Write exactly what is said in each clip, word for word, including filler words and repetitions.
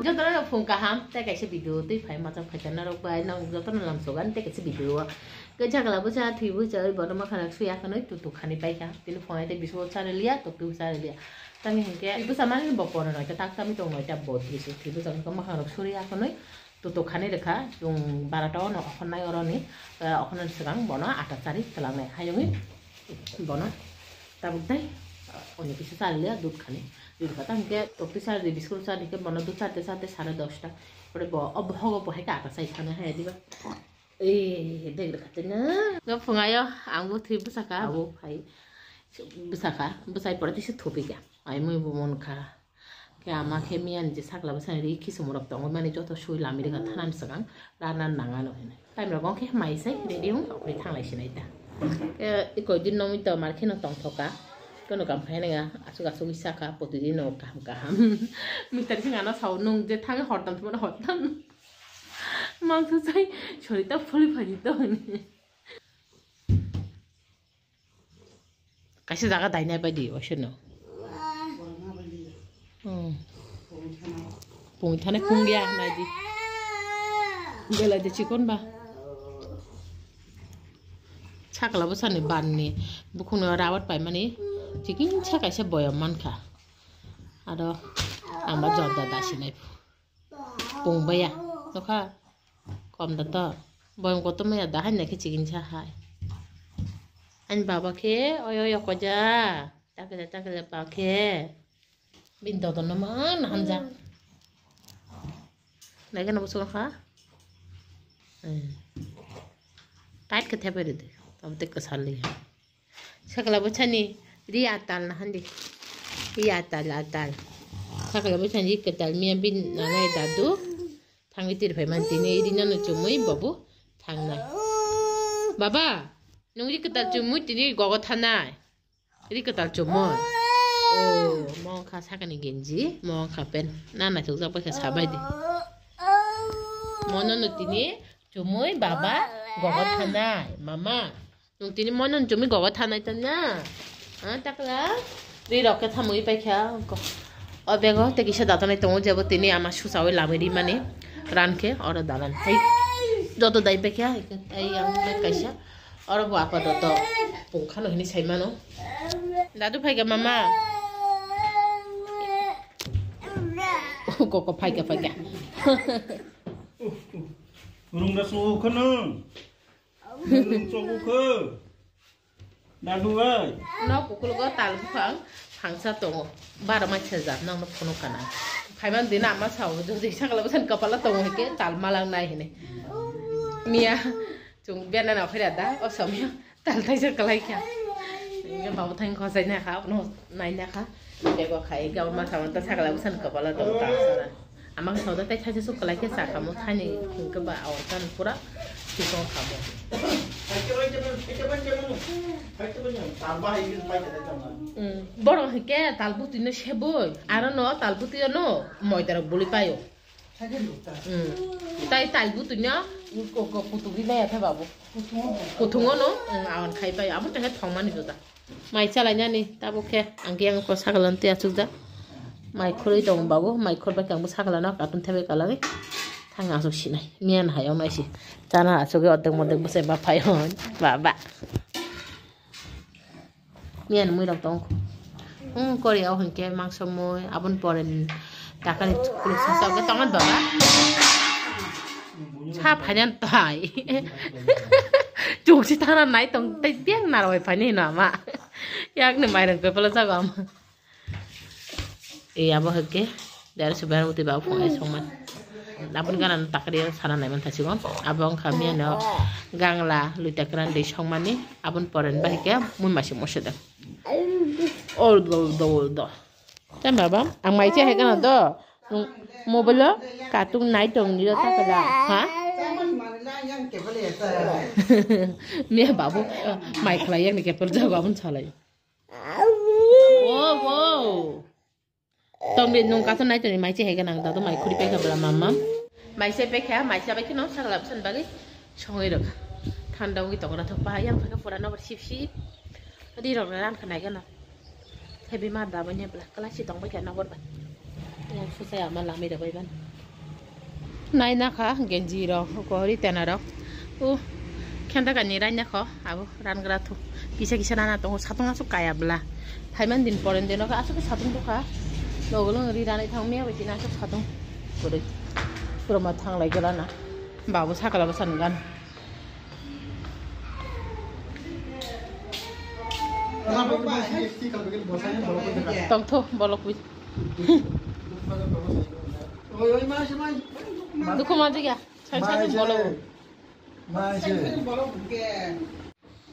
Jotono no phung kaham, tei kaisa video twi phai machang phaikha norok bai, nang jotono lamsogan tei kaisa video o. Khe chakla bwsa thwi bwsa oi bono mwkhang suya khwnwi tutuk khani paikha. Tini phunai tei bisingo chariliya, tokti bo chariliya. Tamni hinkhe thwi bwsa mani bo poro noita tak tamni tong noita bo thwi bwsa mwkhang rok suriya khwnwi. Tutuk khani rwkha, chwng barata o no okhornai oroni, eh, okhornani swkang bono ata chari twlangnai. Hayungwi bono tabuk dai, eh, oni kisa chari liya dud khani. Dud kha tamo khe tokti chari di, biskut chari di khe bono dud chari te chari te sare dosta. Pore bo, o bohogo bo hai khe ata chai thani hai diba. Ei, dek rwkha tene. Ga phungayo, ang bo thwi bwsakha, abo phai bwsakha, bwsai pore tisa thupi kha. Ai mui bo mon kha. Khe ama khe miyan je sakla bwsani ri kisum rok tongo mani joto sui lami rwkha thanani swkang rana nangano hinwi. Time rok khe mai sai ready wng okri thanglai sinai ta. Khe ikoi din no mui to mar kheno tongthoka. Kono kam khai nang asuk asuk wi saka poti din no kaham kaham. Mui tar sing ano sao nung je thang hortam thumano hortam. Mangsa sai sori ta phuli phaji to hinwi. Kaisa jaga dainai bai di, waisano. Hmm. Pung thane pung ya, nai di. Belai de chikon ba. Sakla bwsani banni, bukhukni rawat paimani, chikin sa kaisa boyam mankha. Aro, ang ba jorda dasinai. Pung baya, nokha. Kom da to. Boyong kotor maya da, hai naikhe chikon sa hai. Ani baba khe, oi, oi, okoja. Takle, takle, ba khe. Bin dodo no man hamja. Naikhe no bosong kha. Hmm. Tight khe thepai rwdi. Tamo tei kwsal li. Sakla bwsani ri atal na handi. Ri atal, atal. Sakla bwsani ri kwtal miya bin nanai dadu. Thangwi tirphai man tini ri nano chumui babu thangnai. Baba, nung ri kwtal chumui tini gogo thanai. Ri kwtal chumui. Oh, mo kha sakani genji, mo kha pen. Na na chukjak pai kha sabai di. Mo nano tini chumui baba gogo thanai. Mama. Nung tini mono chumui gogo thanai tanya. Ah, takla. Ri rok khe thamwi paikha. O bego tei kisa datanai tongo jebo tini ama susawi lamwi rimani. Ran khe oro dalan. Hai. Joto dai paikha. Ai yang kaisa. Oro bo apa doto. Pungkhano hini saimano. Dadu phaikha mama. Koko phaikha phaikha. Rungda sukhano. Nung chogo khe. Dadu bai. No kukulgo tal buphang phangsa tongo. Baro mai sejak nang no phunuk kana. Phaiman din ama sao jodi sakla bwsani kapala tongo hike tal malang nai hine. Miya chung bena na phaira da o somya tal thaisa kalai kha. Inge babu thang khosai na kha no nai na kha. Bego khai ga ma sao ta sakla bwsani kapala tongo tal sara. Amang soda tei thaisa suk kalai khe sa kamo thani hwnkhe ba aw tan pura sikong kamo. Mm. Borok hwnkhe talbutwi no seboi aro no talbutwi no moida rok buli paio. Mm. Tai talbutwi no kutuk ri maya khe babu. Kuthungo no, mm, awan khai paio. Abo tengkhe thongmani joda. Mai chalainani tabuk khe ang khe ang ko sakla twi achukjak. Mai khurui tongo babu, mai khur bai khe ang bo sakla no carton thebai kalai. Thang asuk sinai. Miyan hai ong nai si. Chana asuk ordek mordek bwsai ma phai hwn. Baba. Miyan mui rok tong. Hmm, kori o hwnkhe mangso mui abon pore takani kuluk sasa khe tongo baba. Sa phainan tai. Chuk si thana nai tong tei tiang narwai phaini hino ama. Yakni mairang koi pala jago ama. E abo hwnkhe dera se bayar muti babo phone songman. Aboni gana takri sana naiman thasigo. Abo wngkha miyano gangla luita kwran de songmani. Aboni poren bahike mui masi mosedem. Ol do, ol do, ol do. Tei baba, ang mai se hai gana do. Nung mobile o katung nai tong ni do takala. Ha? Miya babu, eh, mai khlai yang ni kepel jago abon salai. Wow, wow. Tong de nung katung nai tong ni mai se hai gana da do mai khuri pai kha bla mama. Mai se pai kha, mai se pai kha no sakla bwsani bagwi songwi rok. Thanda wngwi tong na thok pa yang pura no sip sip. Ri rok ran kha nai gana. Heavy ma da banya bla, kala si tong bai kha nokbar bai. Yang susai ama lamai da bai ban. Naina kha genji rok, kori tena rok. O khenta kani raina kho, abo rangra thu. Kisa kisa rana tongo, satung asuk kaya bla. Phaiman din poren deno kha, asuk satung to kha. Logolong ri ranai thang me bai tina asuk satung. Puroi. Puro ma thang lai gela na. Babu sakala basa nungano. Tongtho bolok bi. Dukhu manjak ya. Sai sai bolok.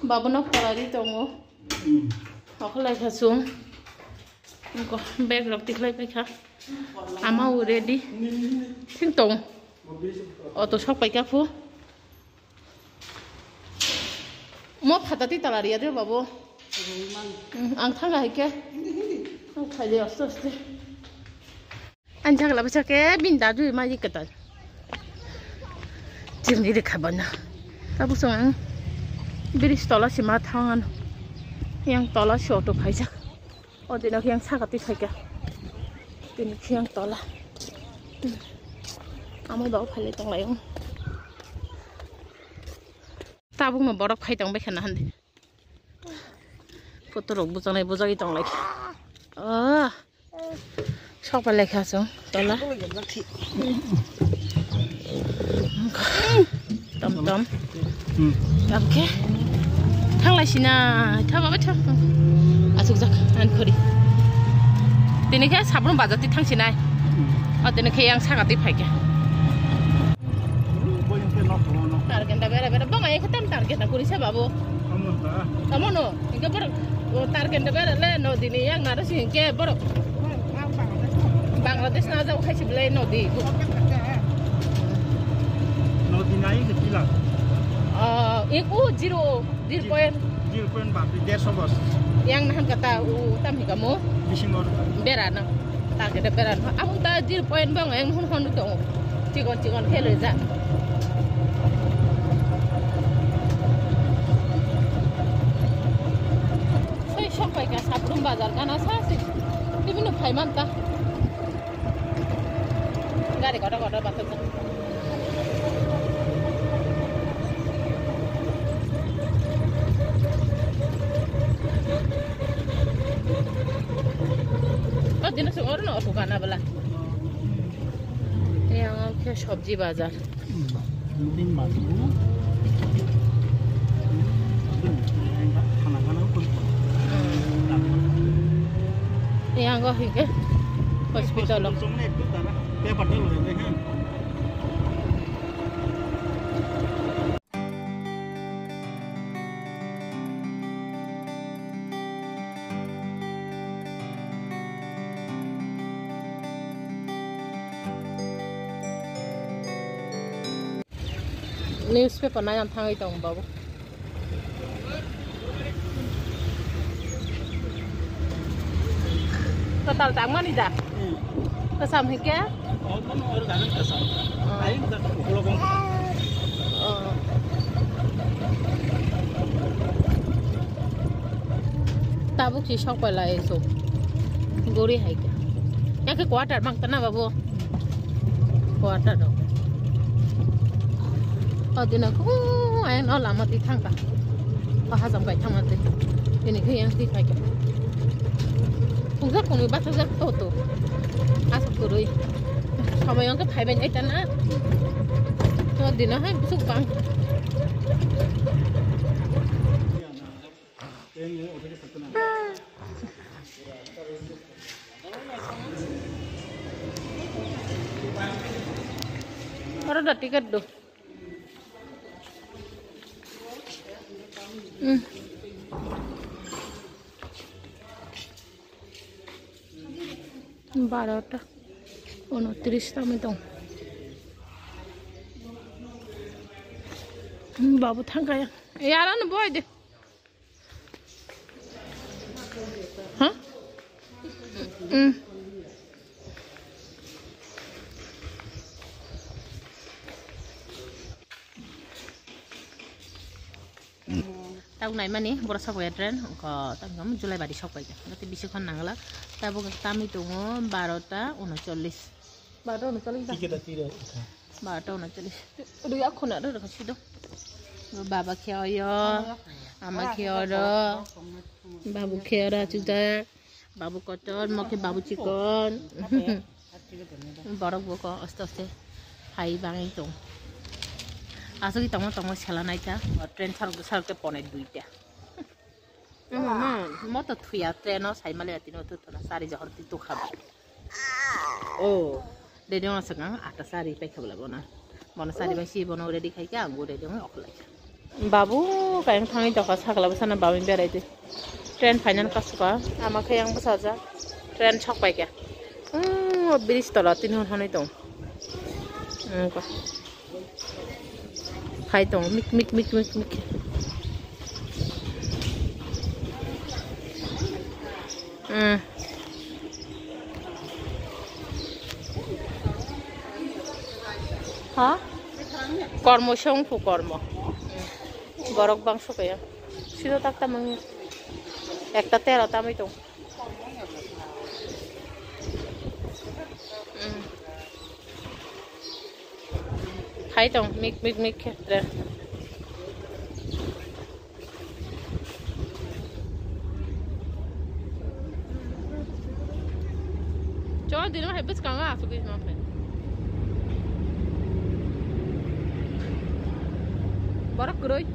Babu nok tolari tongo. Okolai khasung. Bag rok tikhlai paikha. Ama o ready. Thing tong. Auto sok paikha phu. Mo phata ti tala riya de babo. Ang thanga hai ke. Ang khai de aste aste. Ang jagla basa ke bin da du ma yik ta. Jim di de khabana. Tabu song ang bridge tola sima thangan. Yang tola si auto phaijak. O dino khe yang saka twi phaikha. Tini khe yang tola. Amo ba o phailai tonglaio. Tabukno borok phai tongbaikha na hande. Photo rok bujaknai bujagwi tonglaikha. Ah. Sok pai laikha chwng tola. Tom tom. Hmm. Tam khe. Thanglai sina. Tha baba tha. Asuk jak an khori. Tini khe sabrum bazar ti thang sinai. Hmm. O tini khe yang saka ti phaikha. Target da bera bera. Bang ai khe tam target da kuri sa babu. Tamo no. Hingke borok, o, target de bera le nodi ni yang naro si hingke borok. Bangladesh na jabo khai si belai nodi. Nodi nai ke pila. Ah, ik u zero, zero point. Zero point ba, dersho bos. Yang nahan kata u tam hingka mo. Bising or. Bera na. Target beran. Amo ta zero point bang yang hun hon to. Chigon chigon khelo ja. Sai sok pai ka Sabrum bazar gana sa se. Tibino phai man ta. Gari kotor kotor bathajak. O dino song oro no oto gana bela. Yang khe sabji bazar. Yang go hingke hospital o. Newspaper naiyan thangwi tongo babu. Kwtal tangmani da? Hmm. Kwcham hwnkhe? Oh, mano oro dagan kwcham. Oh. Ayang da ukolog wng. Oh. Tabuk si sok pai lai so. Gori hai khe. Yang khe quarter mang tana babu. Quarter rok. O dino khu ayang no lama ti thangka. O hajak bai thangma ti. Tini khe yang ti phaikha. Phungjak phunwi bathajak to to. Asa kwrwi. Somoi wngkhe phaibai nai tana. O dino hai bwswk bang. Oro da ticket do. Hmm. Barota unotris tamo tong. Hmm, babu thangkaya. Yarano boy de. Ha? Mm. Tabuk naimani borok sok bai train, ko tabuk Julaibari sok bai. Gati bisi khon nangla. Tabuk tami tongo barota unochollis. Barota unochollis. Ticket tiro. Barota unacholish. Rui akhuna ro rokha sido. Baba khe oyo. Ama khe oro. Babu khe oro achukjak. Babu kotor, mo khe babu chikon. Borok bo ko aste aste hai bangwi tong. Aswk tongma tongma sela naikha. Train sarok sarok khe pone duita. Mama, moto thuya train o sai male atino tu tona sari johor ti tu khaba. Oh, de dong aswk ang ata sari pai khabla bona. Bona sari bai si bono ready khai kha ang ready ong okhlai. Babu kayang thangwi tokha sakla bwsano babu berai di. Train phainani kasuka ama khe yang bwsajak. Train sok pai kha. Hmm, bridge tola tini hwn hwnwi tong. Hmm, ko. Khai tong mik mik mik mik mik. Hmm. Ha? Kormo songphu kormo. Hmm. Borok bangso kaya. Sido tak tamang. Ekta tero tamai tong. Hmm. Khai tong mik mik mik khe train. Cho dino hai bwskango asugwi ma phai. Borok kwrwi.